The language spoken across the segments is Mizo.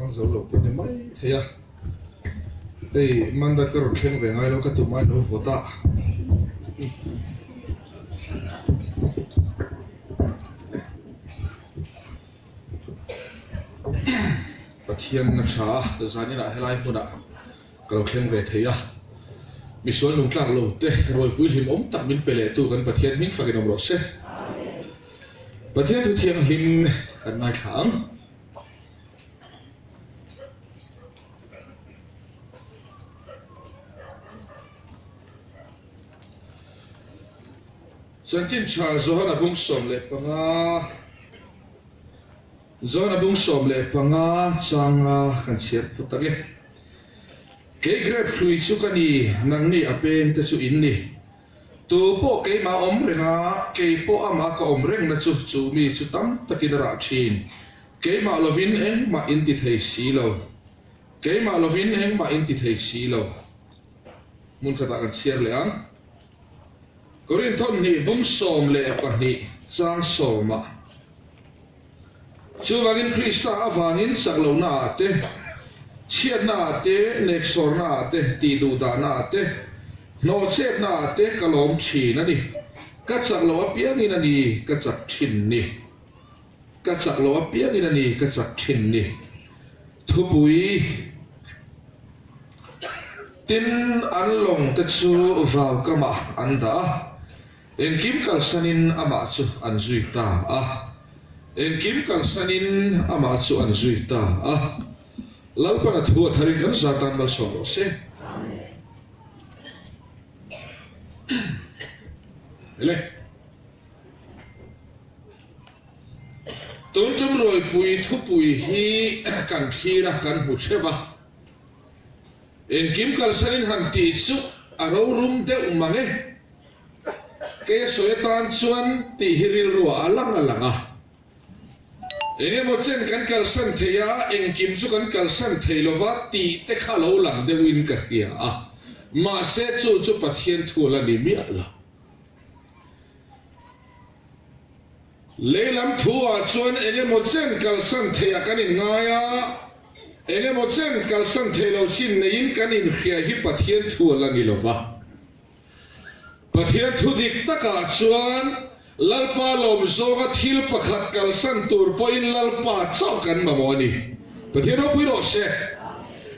hmang zo lo pawh ni mai thei a, hei Monday ka rawn thleng ve ngai lo ka tum ai lo vawt a. Pathian a tha a, zaninah helai hmunah ka lo thleng ve thei a, misual nungtlak lo te rawipui hlim awm tak min pe leh tu kan Pathian hming fakin awm rawh se. Pathian thu thianghlim kan ngaithla ang. Chanchin tha Johana bung 15 Johana bung 15 changa kan chhiar phawt ang e. Kei grape hlui chu ka ni, nangni a peng te chu in ni. Tu pawh keimah awm reng a, kei pawh amah ka awm rengna chu chu mi chu tam takin a rah thin. Keimah lovin engmah in ti thei si lo. Keimah lovin engmah in ti thei si lo. Hmun khatah kan chhiar leh ang. Korinthon hnih bung 12 chang sawmah, Chuvangin Krista avangin chak lohna ah te, chhiatna ah te, neksawrna ah te, tihduhdahna ah te, hnawhchhetna ah te ka lawm thin a ni. Ka chak loh apiangin a ni ka chak thin ni. Ka chak loh apiangin a ni ka chak thin ni. Thupui Tin an lawng te chu vau kamah an dah a, engkim kalsanin amah chu an zui ta a. Engkim kalsanin amah chu an zui ta a. Lalpan a thu a tharin kan za tan malsawm rawh se. Ele. Tun tum rawipui thupui hi kan thlir a, kan hmu theuh a. Engkim kalsanin han tih chu a rorum deuh mang e. Kei a sawi atan chuan tih hi rilruah a lang a lang a. Eng emaw chen kan kalsan thei a, engkim chu kan kalsan thei lova tih te kha lo lang deuhin ka hria a. Mahse chu chu Pathian thu la ni miah lo. Lehlam thu-ah chuan eng emaw chen kalsan theihah kan inngai a, eng emaw chen kalsan theih loh chin neiin kan inhria hi Pathian thu a la ni lo va. Pathian thu dik takah chuan Lalpa lawm zawnga thil pakhat kalsan tur pawhin Lalpa chauh kan mamawh a ni. Pathian ropui rawh se.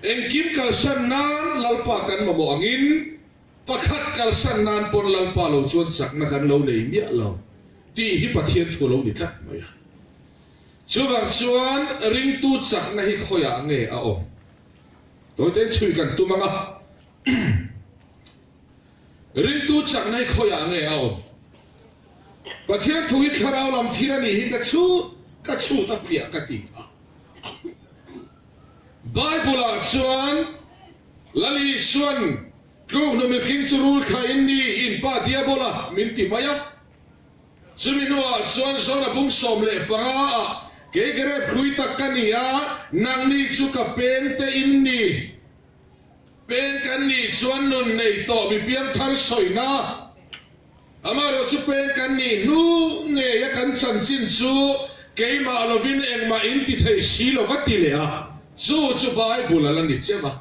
Engkim kalsan nan Lalpa kan mamawh angin, Pakhat kalsan nan pawn Lalpa lo chuan chakna kan lo nei miah lo tih hi Pathian thu lo ni tlat mai a. Chuvang chuan ringtu chakna hi khawiah nge a awm? Tawitein chhui kan tum ang a. Ringtu chakna hi khawiah nge a awm? Pathian thu hi thlarau lam thil a nih hi ka chhut ka chhut a fiah ka ti a. Bible-ah chuan Lal Isuan, Tluknu mihring chu rul thla in ni, in pa Diabola min ti mai a. Chumi hnuah chuan Jona bung 15 ah, Kei grep hlui tak ka ni a, nangni chu ka peng te in ni. Peng kan nih chuan nun nei tawh mi piangthar sawina. Amaherawh chu peng kan nih hnu ngeia kan chanchin chu keimah lovin engmah in ti thei si lo va ti leh a, chu chu Bible a la ni cheu a.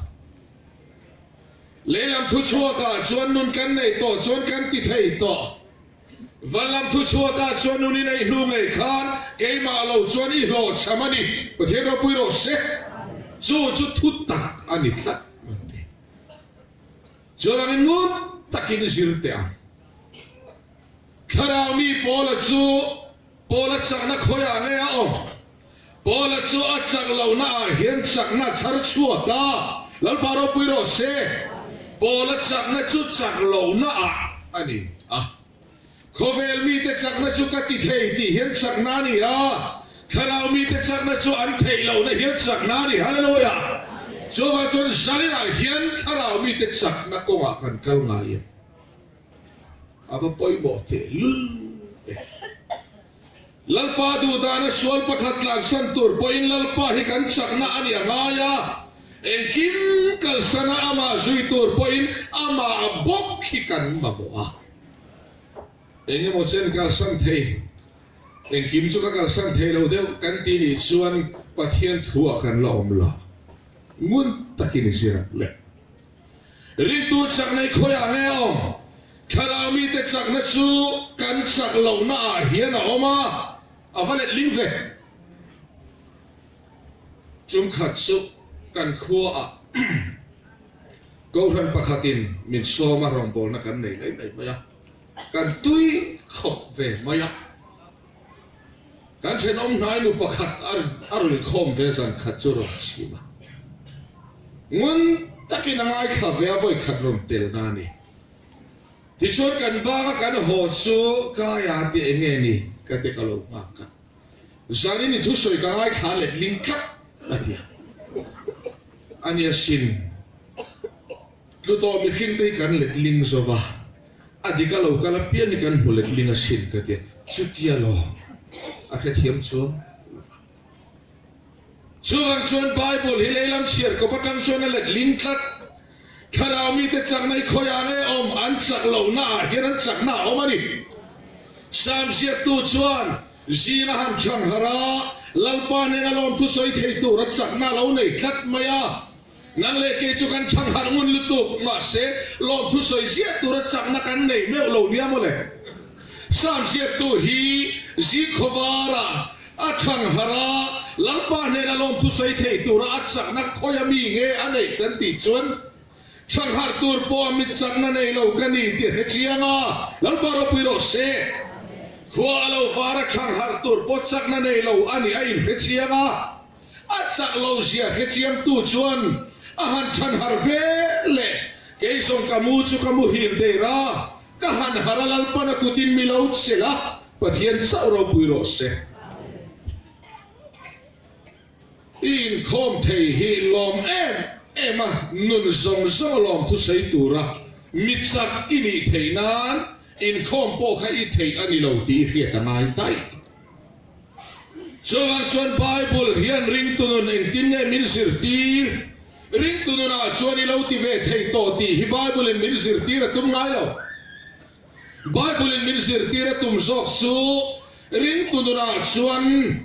Lehlam thuchhuakah chuan nun kan neih tawh chuan kan ti thei tawh. Vanlam thuchhuakah chuan nun i neih hnu ngei khan keimah lo chuan i hlawhchham a ni. Pathian ropui rawh se. Chu chu thutak a ni tlat a ni. Chuvangin ngun takin zir teh ang. Thlarau mi Paula chu Paula chakna khawiah nge a awm? Paula chu a chak lohna ah hian chakna a chhar chhuak a, Lalpa ropui rawh se. Paula chakna chu chak lohna ah a ni a. Khawvel mite chakna chu ka ti thei tih hian chakna a ni a, Thlarau mite chakna chu an theih lohna hian chakna a ni. Hallelujah! Chuvang chuan zaninah hian Thlarau mite chakna kawngah kan kal ngai em? A va pawimawh teh lul e. Lalpa duhdana sual pakhat tlansan tur pawhin Lalpa hi kan chakna a ni a ngai a, engkim kalsana amah zui tur pawhin amah bawk hi kan mamawh a. Eng emaw chen kalsan thei, engkim chu ka kalsan thei lo deuh kan ti nih chuan Pathian thu-ah kan la awm lo. Ngun takin i zir ang le. Ringtu chakna i khawiah nge a awm? Thlarau mite chakna chu kan chak lohnaah hian a awm a, a va letling ve. Tumkhat chu kan khuaah Kohhran pakhatin min sawm a, rawngbawlna kan nei mai mai mai a, kan tui khawp ve mai a. Kan thenawm hnai nu pakhat a rawn inkhawm ve zan khat chu rawn chhim a, ngun takin a ngaithla ve a, vawikhat rawn telna a ni. Tichuan kan banga kan haw chu Kaia tih eng nge ni ka ti ka lo nghak a. Zanin i thusawi ka ngaithla letling tlat a ti a. A nia sin, tlu tawh mihring te hi kan letling zo va, a dik a lo kal apiang hi kan hmu letling asin ka ti a. Chutia lo a hrethiam chuang lo va. Chuvang chuan Bible hi lehlam chhiar kawp atang chuan a letling tlat. Thlarau mite chakna hi khawiah nge awm? An chak lohna ah hian an chakna a awm a ni. Sam ziaktu chuan zing a han chhang harh a, Lalpa hnena lawm thusawi thei tur a chakna a lo nei tlat mai a. Nang leh kei chu kan chhang harh ngun lutuk, mahse lawm thusawi ziah tur a chakna kan nei meuh lo nia mawle. Sam ziaktu hi zing khawvarah A chhang harh a, Lalpa hnena lawmthu sawi thei tura a chakna khawi a mi nge a neih kan tih chuan chhang harh tur pawh a mit chakna nei lo ka ni tih a hre chiang a, Lalpa ropui rawh se. Khua a lo var a chhang harh tur pawh chakna nei lo a nih a inhre chiang a, a chak lo zia hre chiangtu chuan a han chhan harh ve leh kei zawng ka mu chu ka muhil der a, ka han harh a Lalpan a kutin mi lo chelh a, Pathian chauh ropui rawh se. I inkhawm thei hi lawm em em a, nun zawng zawng a lawm thusawi tura mi chak i nih theih nan inkhawm pawh kha i theih a ni lo tih i hriat a ngai daih. Chuvang chuan Bible hian ringtu nun engtin nge min zirtir? Ringtu nunah chuan i lo ti ve thei tawh tih hi Bible in min zirtir a tum ngai lo. Bible-in min zirtir a tum zawk chu ringtu nunah chuan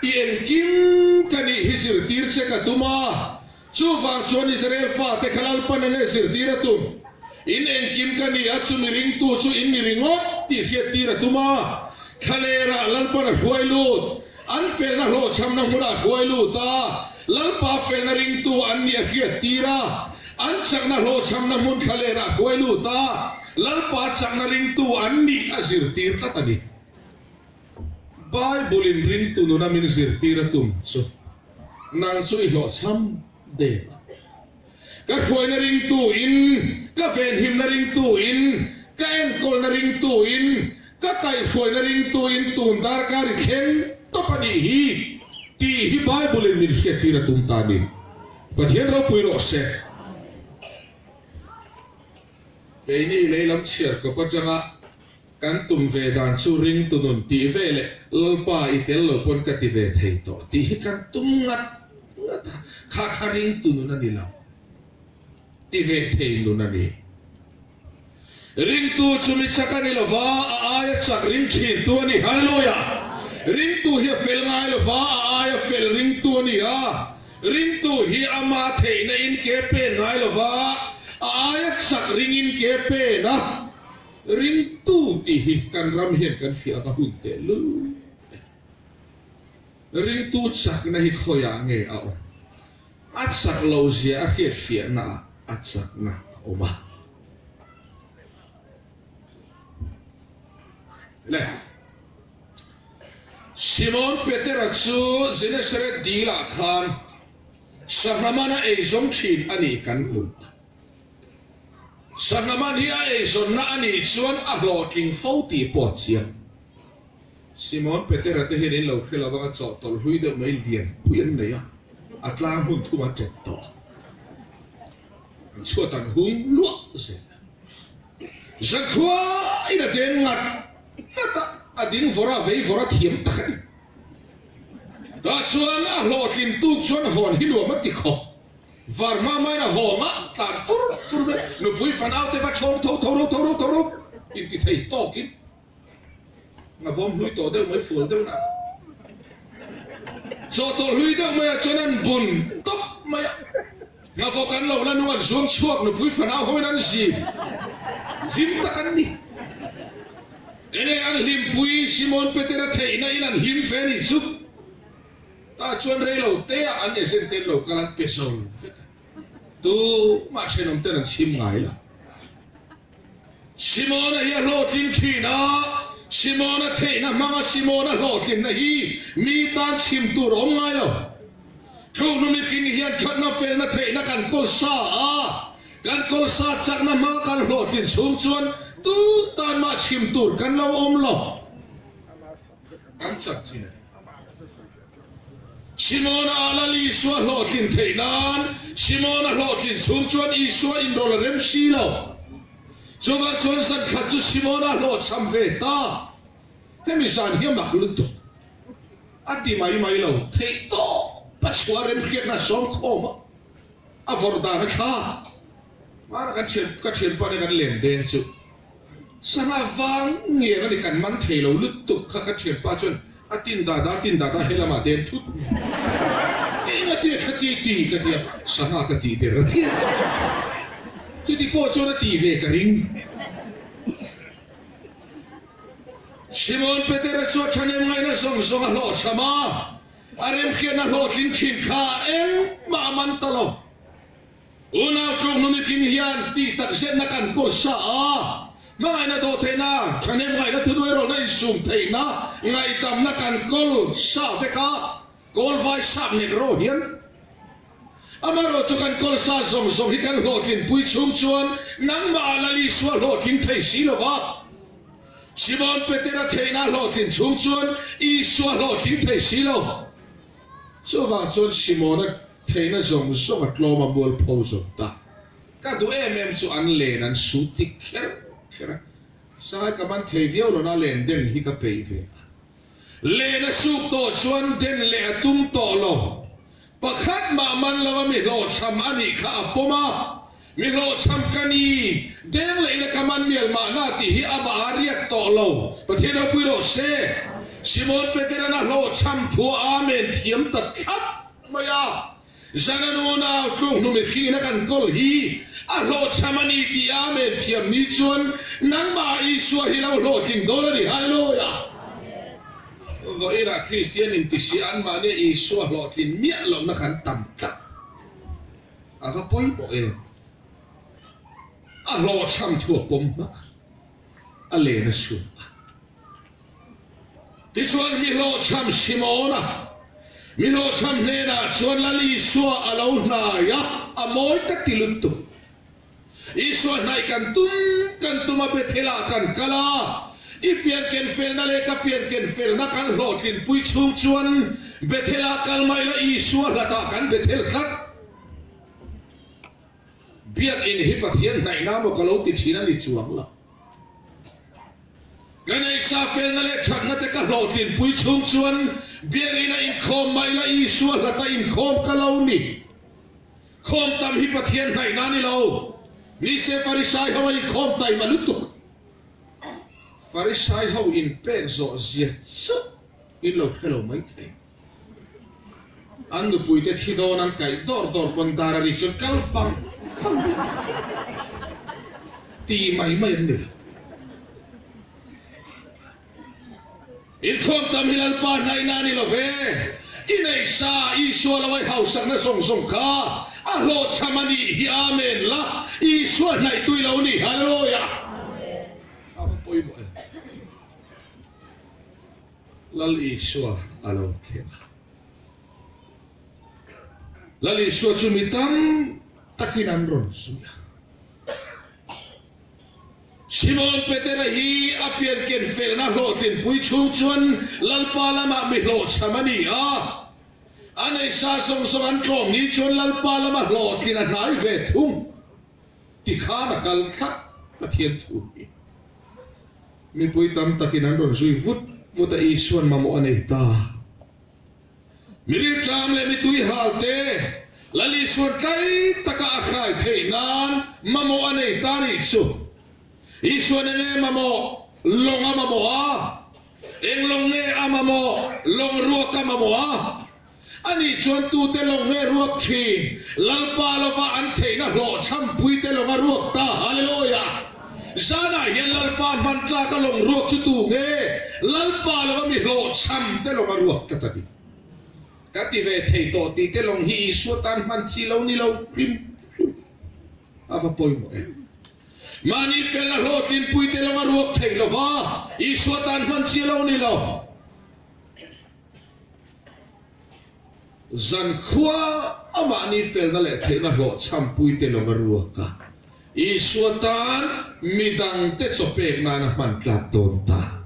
i engkim ka nih hi zirtir che ka tum a, chuvang chuan Israel fate kha Lalpan enge zirtir a tum? In engkim ka ni a, chumi ringtu chu in ni ringawt tih hriattir a tum a, thlalerah Lalpan a hruai lut, an felna hlawhchhamna hmunah a hruai lut a, Lalpa felna ringtu an nih a hriattir a. An chakna hlawhchhamna hmun thla leh rah hruai lut a, Lalpa chakna ringtu an nih a zirtir tlat a ni. Bible-in ringtu nuna min zirtir a tum chu, Nang chu i hlawhchham der a. Ka hruaina ringtu in, ka venhimna ringtu in, ka enkawlna ringtu in, ka kaihhruaina ringtu in tun darkar i thleng tawp a nih hi tih hi Bible-in min hriattir a tum ta a ni. Pathian ropui rawh se. Keini leilam chhiar kawp atanga kan tum ve dan chu ring tu nun tih ve leh Lalpa i tel lo pawn ka ti ve thei tawh tih hi kan tum ngat ngat a, kha kha ring tu nun a ni lo. Ti ve thei nun a ni. Ringtu chu mi chak a ni lo va, a aia chak ring thintu a ni. Hallelujah! Ringtu hi a fel ngai lo va, a aia fel ringtu a ni a. Ringtu hi ama theihna in ke pen ngai lo va, a aia chak ringin ke pen a. Ringtu tih hi kan ram hian kan fiah va hun teh lul e. Ringtu chakna hi khawiah nge a awm? A chak lo zia a hriatfiahna ah a chakna a awm a. Le. Simon Petera chu Genesaret dil ah khan sangha man a eizawn thin a nih kan hmu a. Sangha man hi a eizawnna a nih chuan a hlawhtling fo tih pawh a chiang. Simon Petera te hian in lo hre lo anga chawhtawlh hlui deuh mai lian pui an nei a, a tlang hmun thum an ṭet tawh. An chhuat an hung luah zel a. Zakhua in a deng ngat ngat a, a ding vawr a, vei vawr a thiam tak a ni. Tah chuan a hlawhtlin tuk chuan hawn hi nuam a ti khawp. Var hma hmain a hawng a, tlan fur fur mai. Nupui fanau te va chhawng tho tho ro tho ro tho ro inti thei tawkin. Nga bawm hlui tawh deuh mai fual deuh nak. Chawhtawlh hlui deuh maiah chuan an bun tawp mai a. Ngafawk an lo la nung an zuang chhuak nupui fanau hoin an zim hlim tak an ni. Enge an hlimpui Simon Petera theihna in an hlim ve nih chu. Tah chuan rei lo te ah an agent ten lo kal an pe zo vek a. Tumah thenawm ten an chhim ngai lo. Simona hi a hlawhtling thin a, Simona theihna hmanga Simona hlawhtlinna hi mi tan chhim tur a awm ngai lo. Tluknu mikin hian thatna felna theihna kan kawl sa a, kan kawl sa chakna hmanga kan hlawhtlin chhung chuan tu tan mah chhim tur kan lo awm lo. Kan chanchin a ni. Simona a Lal Isua hlawhtlin theih nan, Simona hlawhtlin chhung chuan Isua inrawl a rem si lo. Chuvang chuan zan khat chu Simona hlawhchham ve ta. Hemi zan hi a mak lutuk. A ti mai mai lo. Theih tawp a chhuah remhriatna a sawm khawm a, a vawrh dan a thlak. Hmana kan thian, ka thianpa nen kan len deng chu. Sangha vang ngiang a ni kan man thei lo lutuk kha ka thianpa chuan a tin da da tin da da helamah den thut eng a tia kha ti ti ka tia sangha ka tih der a tia chuti pawh chuan a tih ve ka ring. Simon Petera chu a thahnem ngaihna zawng zawng a hlawhchham a, a remhriatna hlawhtling thin kha engmah a man ta lo. Unau tluk numikim hian tih tak zetna kan kawl sa a, hmangaihna dawh theihna, thahnem ngaihna thuhnuairawlna insum theihna, ngaihdamna kan kawl sa vek a, kawl vai sap nek rawh hian. Amaherawh chu kan kawl sa zawng zawng hi kan hlawhtlinpui chhung chuan nangmah ah Lal Isua hlawhtling thei si lo va, Simon Petera theihna hlawhtlin chhung chuan Isua hlawhtling thei si lo. Chuvang chuan Simona Theihna zawng zawng a tlawm a mual pho zo ta. Ka duh em em chu an len an su tik kher kher a. Sangai ka man thei viau lo na len den hi ka peih ve a. Len a suk tawh chuan den leh a tum tawh lo. Pakhat mah man lo a mi hlawhchham a nih kha a pawm a. Mi hlawhchham ka ni, deng leh ila ka man mial mahna tih hi amah a riak tawh lo. Pathian ropui rawh se. Simon Peteran a hlawhchham thu a Amen thiam ta thlap. Mai a, Zana nunau tluk hnumi hrihna kan kawl hi a hlawhchham a ni tih Amen thiam ni chuan nangmah Isua hi lo hlawhtling dawn a ni. Hallelujah! Vawiinah Kristian intisi anmahnia Isua hlawhtlin miah lohna kan tam tlat. A va pawimawh em! A hlawhchham thu a pawm hmak a, len a chhun a. Tichuan mi hlawhchham Simona, mi hlawhchham hnenah chuan Lal Isua a lo hnai a, a mawi ka ti lutuk. Isua hnaih kan tum kan tum a, Bethel-ah kan kal a, i pian ken felna leh ka pian ken felna kan hlawhtlinpui chhung chuan Bethel-ah kal mai la Isua hlatah kan Bethel tlat. Biakinn hi Pathian hnaihna maw ka lo ti thin a ni chuang lo. Ka neihsa felna leh thatna te ka hlawhtlinpui chhung chuan Biakinn a inkhawm mai la Isua hlata inkhawm ka lo ni. Khawm tam hi Pathian hnaihna a ni lo. Nise Farisai ho a inkhawm taima lutuk. Farisai ho inpek zawh zia chauh in lo hre lo maithei. An nupuite thi dawn an kaih dawr dawr pawn dar a rik chuan kal fang fang ti mai mai an ni lo. Inkhawm tam hi Lalpa hnaihna a ni lo ve. I neihsa Isua lo ai hausakna zawng zawng kha a hlawhchham a nih hi Amen la Isua hnaih tui lo ni Hallelujah. A va pawimawh em. Lal Isua a lo thleng a. Lal Isua chu mi tam takin an rawn zui a. Simon Petera hi a pianken felna hlawhtlinpui chhung chuan Lalpa lamah mi hlawhchham a ni a. A neihsa zawng zawng an tlawm ni chuan Lalpa lama hlawhtlin a hnai ve thung. Tikhan a kal tlat Pathian thu hi. Mipui tam takin an rawn zui vut vut a, Isua'n mamawh a nei ta. Mi rilṭam leh mi tuihal te Lal Isua'n tlai taka a hrai theih nan mamawh a nei ta nih chu. Isua'n eng nge mamawh? Lawng a mamawh a. Eng lawng nge a mamawh? Lawng ruak a mamawh a. Ani chuan tute lawng nge ruak thin? Lalpa lova an theihna hlawhchhampui te lawng a ruak ta. Hallelujah! Zanah hian Lalpa hman tlaka lawng ruak chu tu nge? Lalpa lova mi hlawhchham te lawng a ruak tlat a ni. Ka ti ve thei tawh tih te lawng hi Isua tan hman chi lo ni lo hrim hrim a va pawimawh em? Mahni felna hlawhtlinpui te lawng a ruak thei lo va, Isua tan hman chi lo ni lo. Zankhua a mahni felna leh theihna hlawhchhampui te lawng a ruak a, Isua tan midangte chaw pek nan a hman tlak dawn ta.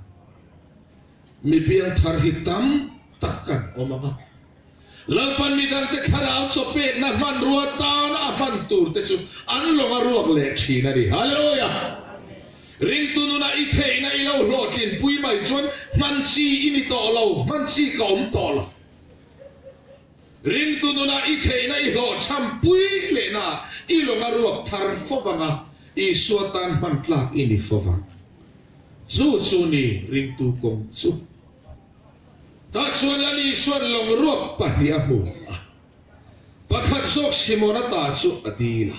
Mi piangthar hi tam tak kan awm ang a. Lalpan midangte thlarau chaw pekna hmanrua tan a hman tur te chu an lawng a ruak leh thin a ni. Hallelujah! Ringtu nunah i theihna i lo hlawhtlinpui mai chuan hman chi i ni tawh lo, hman chi ka awm tawh lo. Ringtu nunah i theihna i hlawhchhampui lehna i lawng a ruak thar fo vang a, Isua tan hman tlak i ni fo vang. Chu chu ni ringtu kawng chu. Tah chuan Lal Isua'n lawng ruak pahnih a hmu a, pakhat zawk Simona ta chu a dil a.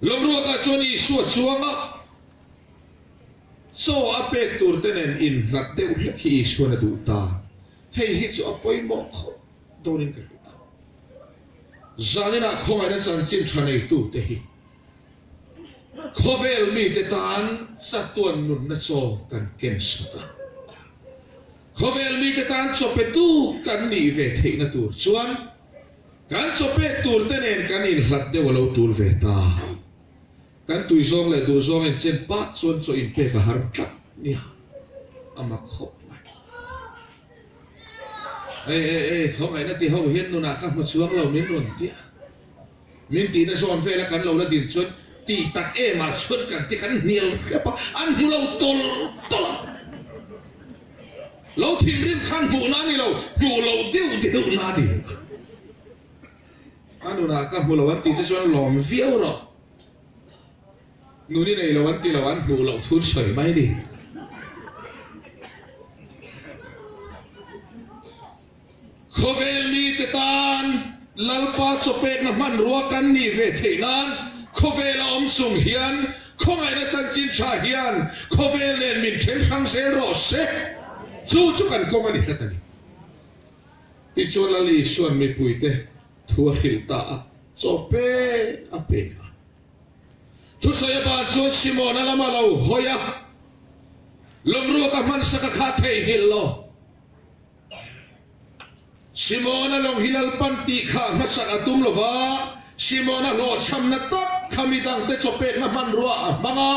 Lawng ruakah chuan Isua chuang a, chaw a pek tur te nen inhlat deuh hlek hi Isua'n a duh ta. Hei hi chu a pawimawh khawp dawnin ka hre ta. Zaninah khawngaihna chanchin tha neitute hi Khawvel mite tan chatuan nunna chaw kan ken sat a. Khawvel mite tan chaw petu kan nih ve theihna tur chuan kan chaw pek tur te nen kan inhlat deuh a lo tul ve ta. Kan tui zawng leh duh zawng enchen pah chuan chaw inpek a har tlat nia, a mak khawp mai. Ei ei ei, khawngaihna ti ho hian nunah ka hmu chuang lo min rawn ti a. Min tihna zawn vela kan lo la din chuan tih tak em ah chuan kan ti kan hnial hrep a, an hmu lo tawlh tawlh a. Lo thinrim khan hmuhna a ni lo, hmuh loh deuh deuhna a ni. A nunah ka hmu lo an tih che chuan lawm viau rawh. Nun i nei lo an ti lo, an hmuh loh thun sawi mai a ni. Khawvel mite tan Lalpa chawpekna hmanrua kan nih ve theih nan khawvel a awm chung hian khawngaihna chanchin tha hian khawvel nen min then hrang zel rawh se. Chu chu kan kawng a ni tlat a ni. Tichuan Lal Isua'n mipuite thu a hrilh ta a, chawpek a pek a. Thusawi a ban chuan Simona lama lo hawi a, Lawmruaka hmansaka kha theihnghilh lo. Simona lawng hi Lalpan tih kha hmasak a tum lo va, Simona hlawhchhamna tak kha midangte chawpekna hmanrua a hmang a.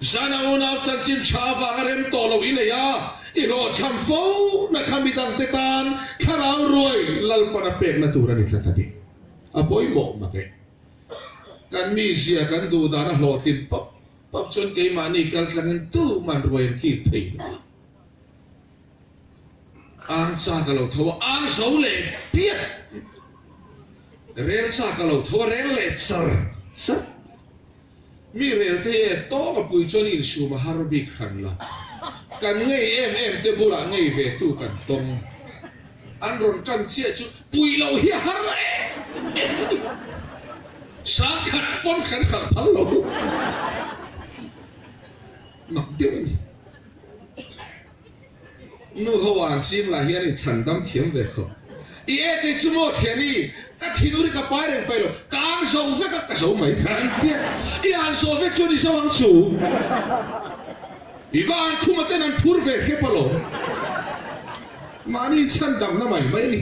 Zana unau chanchin tha avanga rem tawh lo i nei a, i hlawhchham fo na kha midangte tan thlarau ruai Lalpan a pekna tur a ni tlat a ni. A pawimawh mak e. Kan mizia kan duh dan a hlawhtlin pap pap chuan keimahni kaltlangin tuman ruai an kil thei lo a. Ang chak a lo tho a, ang zo leh piap. Rel chak a lo tho a, rel leh char char. Mi rel te e tawng a pui chuan insum a har bik hran la. Kan ngei em em te bulah ngei ve tu kan tawng. An rawn tan chiah chu pui lo hi a har em em a ni. Sangkhat pawn kan hralh phal lo. Mak deuh a ni. Nu ho an ching lah hian in chhan dam thiam ve khawp. I e kei chu maw thiani, ka thinur i ka pai reng pai lo, ka ang zo vek a ka zo mai engtia i an zawh vek chuan i zo ang chu. I va an khum a ten an phur ve hrep alawm. Mahni in chhan damna mai mai a ni.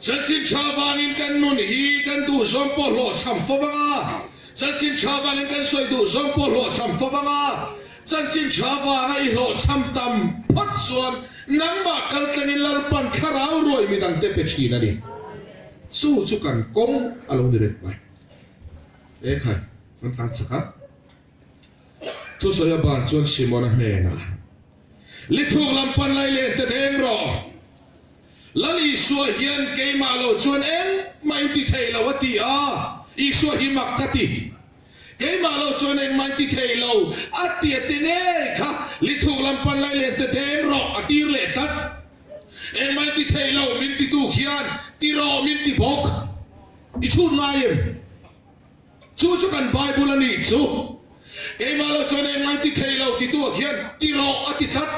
Chanchin tha vangin kan nun hi kan duh zawng pawh hlawhchham fo vang a, chanchin tha vangin kan sawi duh zawng pawh hlawhchham fo vang a, chanchin tha vanga i hlawhchham tam phawt chuan nangmah kaltlangin Lalpan thlarau ruai midangte pe thin a ni. Chu chu kan kawng a lo ni reng mai. Ekhai, kan tlan chak a. Thusawi a ban chuan Simona hnenah, Lithuk lam pan lai len te deng rawh. Lal Isua hian keimah lo chuan engmah in ti thei lo a ti a, Isua hi mak ka ti. Keimah lo chuan engmah in ti thei lo a ti a ti ngei kha lithuk lam pan lai len te deng rawh a tir leh tlat. Engmah in ti thei lo min titu khian ti rawh min ti bawk. I chhut ngai em? Chu chu kan Bible a nih chu. Keimah lo chuan engmah in ti thei lo titu ah khian ti rawh a ti tlat.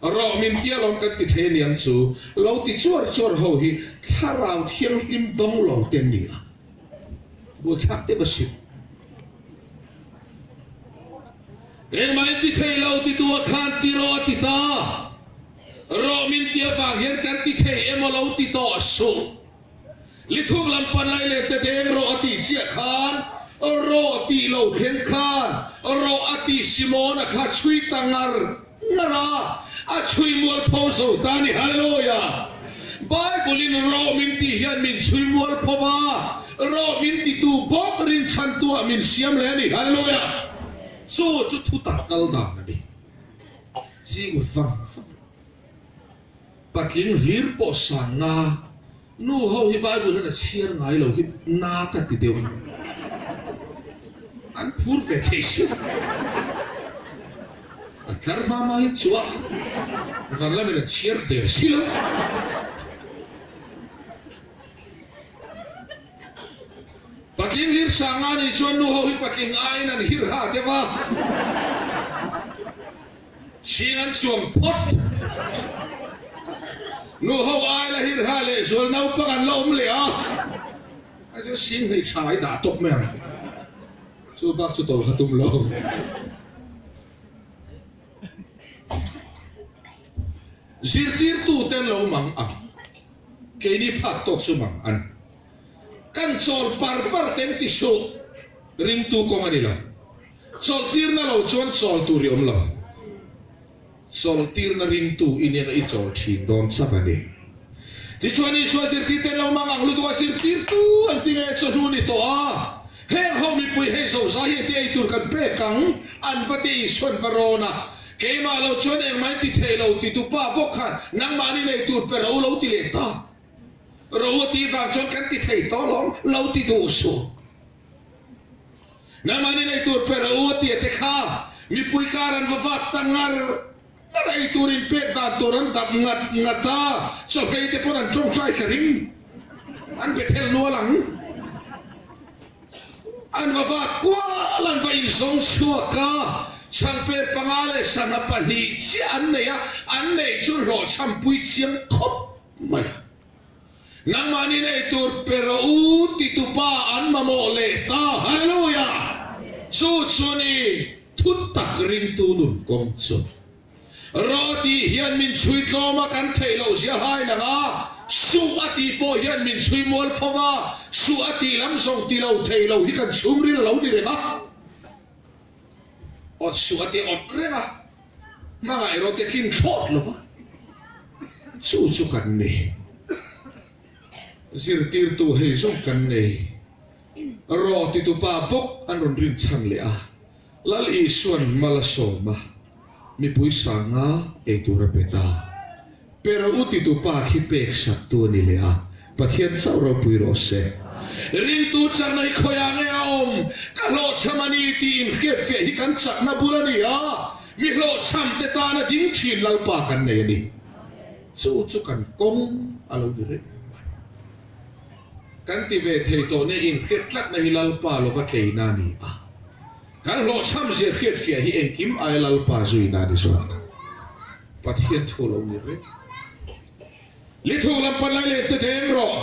Rawh min tia lawm kan ti thei aniang chu. Lo ti chuar chuar ho hi thlarau thianghlim dawng lo te an ni a. Buaithlak deuh a si. Engmah in ti thei lo titu ah khan ti rawh a ti ta. Rawh min tia vang hian kan ti thei emaw lo ti tawh suh. Lithum lam pan lai leh te deng rawh a tih chiah khan rawh tih lo thleng khan rawh a tih Simona kha chhui ta ngar ngar a, a chhui mualpho zo ta a ni. Hallelujah! Bible in rawh min tih hian min chhui mualpho va, rawh min titu bawk rinchhantu ah min siam leh a ni. Hallelujah! Chu chu thutak kal dan a ni. Ching vang vang. Patling hlir pawh sang nga nu ho hi Bible hian a chhiar ngai lo hi na ka ti deuh. An phur ve thei si. A tlar hma hma hi chua van lamin a chhiar der si lo. Patling hlir sang nga nih chuan nu ho hi patling aiin an hir ha deuh a. Hring an chuang phawt. Nu ho ai la hir ha leh zual naupang an la awm leh a. Ai chuan hring hei tha i dah tawp mai ang. Chu bak chu tawlh kha tum lo. Zirtirtu ten lo mang ang. Keini phak tawk chu mang an. Kan chawl par par ten ti suh. Ringtu kawng a ni lo. Chawlhtirna lo chuan chawl tur i awm lo. Chawlhtirna ringtu i nia i chawl thin dawn chak a ni. Tichuan Isua zirtirten lo mang ang lutuk a zirtirtu an ti nge chawhnu ni tawh a, heng ho mipui hei zozai hi enge ei tur kan pek ang an va ti Isuan va rawn a, keimah lo chuan engmah in ti thei lo ti tu pa bawk khan nangmahni nei tur pe ro lo ti leh ta. Ro a tih vang chuan kan ti thei tawh lawm lo ti duh suh. Nangmahni nei tur pe rawh u a ti a te kha mipui kar an va vak ta ngar ngar ei tur in pek dan tur an dap ngat ngat a, chawhmei te pawn an tawngtai ka ring an be thel nual ang. An va vak kual an va inzawng chhuak a, chhangper panga leh sangha pahnih chiah an nei a, an neih chu hlawhchhampui chiang khawp mai a. Nangmahni nei tur pe rawh u ti tupa an mamawh leh ta. Hallelujah! Chu chu ni thu tak ringtu nun kawng chu. Rawh tih hian min chhui tlawm a kan theih loh zia hai lang a, suh a tih pawh hian min chhui mual pho va, suh a tih lam zawng ti lo thei lo hi kan chhungril a lo ni reng a. Awt suh a ti awt reng a, hmangaih erawh te tlin thlawt lo va, chu chu kan ni. Zirtirtu hei zawng kan nei. Rawh titupa bawk an rawn rin chhan leh a, Lal Isuan mal a sawm a, mipui sanga ei tur a pe ta. Pero u titupa khi pek sak tu a ni leh a, Pathian chauh ropui rawh se. Ringtu chakna hi khawiah nge a awm? Ka hlawhchham a ni tih inhriatfiah hi kan chakna bul a ni a, mi hlawhchham te tana ding thin Lalpa kan nei a ni. Chu chu kan kawng a lo ni reng mai. Kan ti ve thei tawh nia inhriat tlatna hi Lalpa lova tleina a ni a. Kan hlawhchham zia hriatfiah hi engkim aia Lalpa zuina a ni zawk. Pathian thu lo ni reng. Lithuk lam pan lai leh te deng rawh.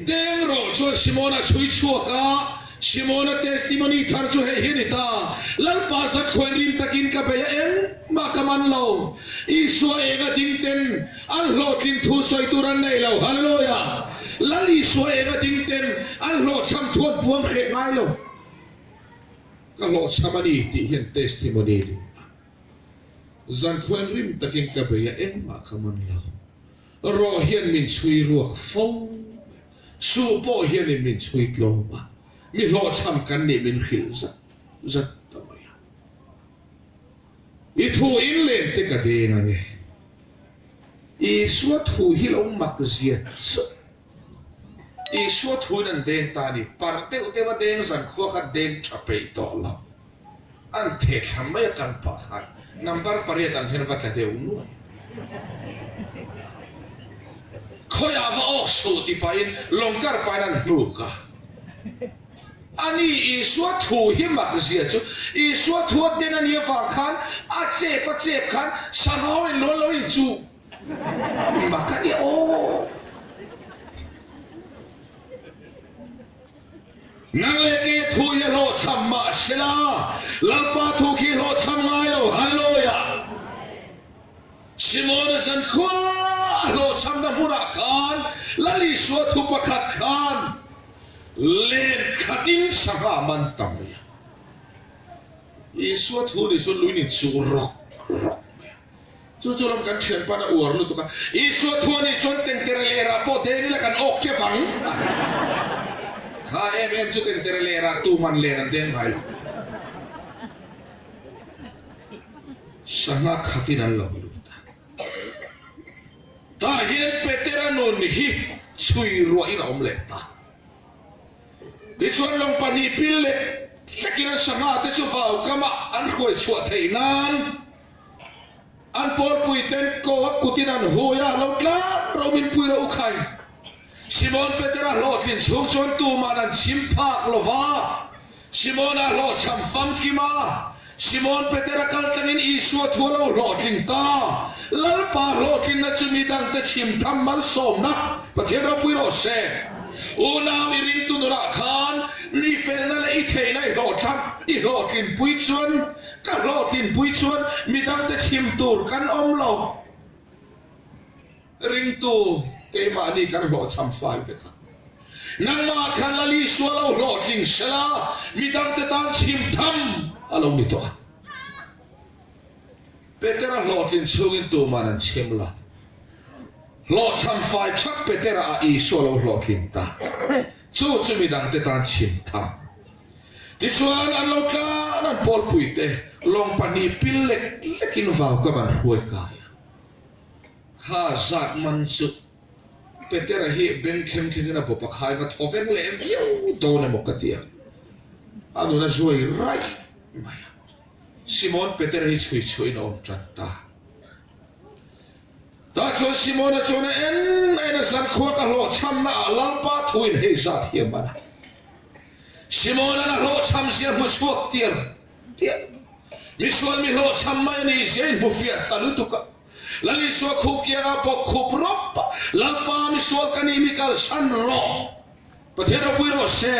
Deng rawh chuan Simona chhui chhuak a, Simona testimony thar chu hei hi a ni ta, Lalpa zat khuain rim takin ka bei a engmah ka man lo. Isua enga ding ten an hlawhtlin thu sawi tur an nei lo. Hallelujah! Lal Isua enga ding ten an hlawhchham thu an puang hreh ngai lo. Ka hlawhchham a ni tih hian testimony a ni a. Zankhuain rim takin ka bei a, engmah ka man lo. Rawh hian min chhui ruak fo mai. Suh pawh hianin min chhui tlawm a, mi hlawhchham kan nih min hrilh zat zat ta mai a. I thu in len te ka deng ange. Isua thu hi lo mak zia chu. Isua thu in an deng ta a ni. Parh deuh deuh a deng zankhua kha deng tha peih tawh lo. An theh thla mai a kan pah khan number pariat ang hian va tla deuh nuai. Khawiah va awk suh ti pahin lawng kar pahin an hnuk a. Ani Isua thu hi mak zia chu Isua thu a den a nih avang khan a chep a chep khan sangho in luan lo in chu mak a ni aw. Nang leh kei a thu hi a hlawhchham mah sela Lalpa thu khi hlawhchham ngai lo Hallelujah. Simona zankhua a hlawhchhamna hmunah khan Lal Isua thu pakhat khan len khatin sangha a man ta mai a. Isua thu nih chuan luin in chuh rawk rawk mai a. Chu chu lam kan thianpan a uar lutuk a, Isua thu a nih chuan tengtere lerah pawh deng ila kan awk kep ang. Kha em em chu tengtere lerah tuman len an deng ngai lo. Sangha khatin an lo lut a. Tah hian Petera nun hi chhui ruahin a awm leh ta. Tichuan lawng pahnih pil leh hlekin an sangha te chu vau kamah an hruai chhuah theih nan an pawlpui ten ko a kutin an hui a, lo tlan ro min pui ro u khai. Simon Petera hlawhtlin chhung chuan tuman an chim phak lo va. Simona hlawhchham famkim a, Simon Petera kal tlangin Isua thu a lo hlawhtling ta. Lalpa hlawhtlinna chu mi dangte chhim tham malsawmna Pathian ropui rawh se. Unau i ringtu nunah khan mi felna leh i theihna i hlawhthlang i hlawhtlinpui chuan ka hlawhtlinpui chuan mi dangte chhim tur kan awm lo. Ringtu keimahni kan hlawhchham fai vek a. Nangmah khan Lal Isua lo hlawhtling sela, midangte tan chhim tham a lo ni tawh a. Petera hlawhtlin chhungin tuman an chhim lo. Hlawhchham fai thak Petera ah Isua lo hlawhtlin ta. Chu chu midangte tan chhim tham. Tichuan an lo tlan an pawlpuite lawng pahnih pil lek lekin vau kam an hruai kai a. Kha zat man chu Petera hi beng thleng thlengin a bawp a khai va thaw veng leh viau dawn emaw ka ti a, a nun a zuai raih mai a. Simon Petera hi chhui chhuahin a awm tan ta. Tah chuan Simona chuan a en en a zankhua ka hlawhchhamna ah Lalpa thuin hei zat hi a man a. Simona'n a hlawhchham zia hmu chhuak tial tial. Misual mi hlawhchham mai a ni zia in hmu fiah ta lutuk a. Lal Isua khup kiangah bawk khup rawp a, Lalpa misual ka ni mi kalsan rawh. Pathian ropui rawh se.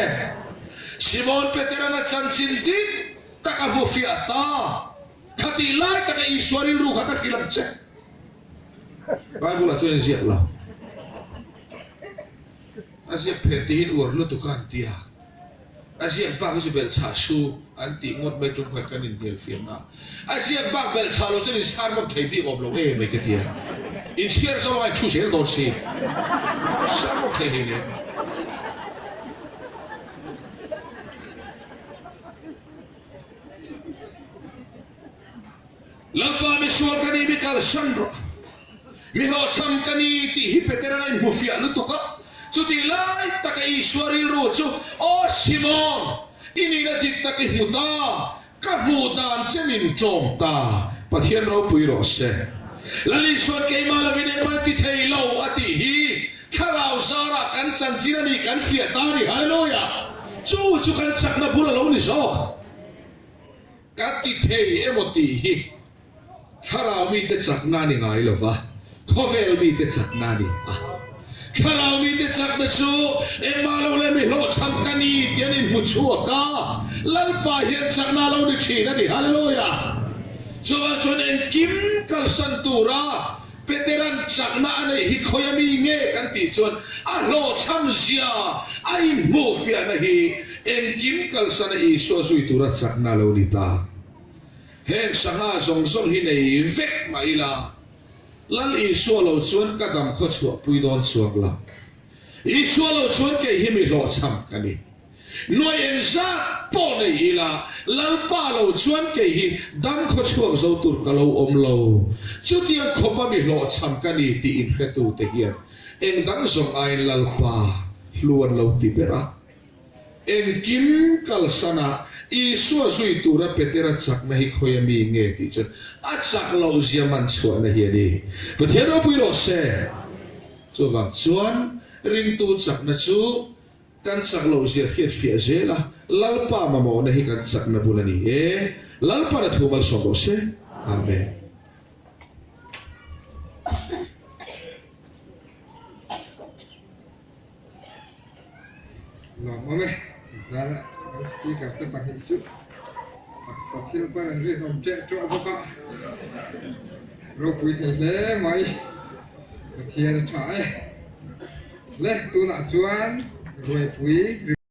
Simon Petera'n a chanchin dik tak a hmu fiah ta. Khatih lai taka Isua rilru kha ka hrilh ang che. Bible ah chuan in ziak lo. A ziak phen tihin uar lutuk a an ti a. A ziak bak hi chu belhchhah su an tih ngawt mai tum khan kan inhnial fiamna a. A ziak bak belhchhah lo chuan in sermon thei bik awm lo em mai ka ti a. Inchhiar zawng a in thu zel dawn si. Sermon thei hlei nen. Lalpa misual ka ni mi kalsan rawh. Mi hlawhchham ka ni tih hi Petera'n a inhmu fiah lutuk a. Chutih lai taka Isua rilru chu, Aw Simon, i nihna dik tak i hmu ta, ka hmuh dan che min tlawm ta, Pathian ropui rawh se. Lal Isua'n keimah lovin engmah ti thei lo a tih hi Thlarau zarah kan chanchin a nih kan fiah ta a ni. Hallelujah! Chu chu kan chakna bul a lo ni zawk. Ka ti thei emaw tih hi Thlarau mite chakna a ni ngai lo va, khawvel mite chakna a ni a. Thlarau mite chakna chu engmah lo leh mi hlawhchham ka ni tih an inhmu chhuak a, Lalpa hian chakna a lo ni thin a ni. Hallelujah! Chuvang chuan engkim kalsan tura Petera'n chakna a neih hi khawi a mi nge kan tih chuan a hlawhchham zia a inhmuh fiahna hi engkim kalsana Isua zui tura chakna a lo ni ta. Heng sangha zawng zawng hi nei vek mah ila, Lal Isua lo chuan ka dam khaw chhuahpui dawn chuang lo. Isua lo chuan kei hi mi hlawhchham ka ni. Nuai engzat pawh nei ila, Lalpa lo chuan kei hi dam khaw chhuak zo tur ka lo awm lo. Chutiang khawpa mi hlawhchham ka ni tih inhretute hian eng dang zawng aiin Lalpa hlu an lo ti ber a. Engkim kalsana Isua zui tura Petera chakna hi khawi a mi nge tih chuan a chak loh zia man chhuahna hi a ni. Pathian ropui rawh se. Chuvang chuan ringtu chakna chu kan chak loh zia hriat fiah zel a, Lalpa mamawhna hi kan chakna bul a ni e. Lalpa'n a thu malsawm rawh se. Amen. Lawmawm e, zan ah kan speaker te pahnih chu taksa thil pawn an rinawm ṭeh ṭuah bawk a, ropui thei hle mai, Pathian a ṭha e. Le tunah chuan Ruaipui.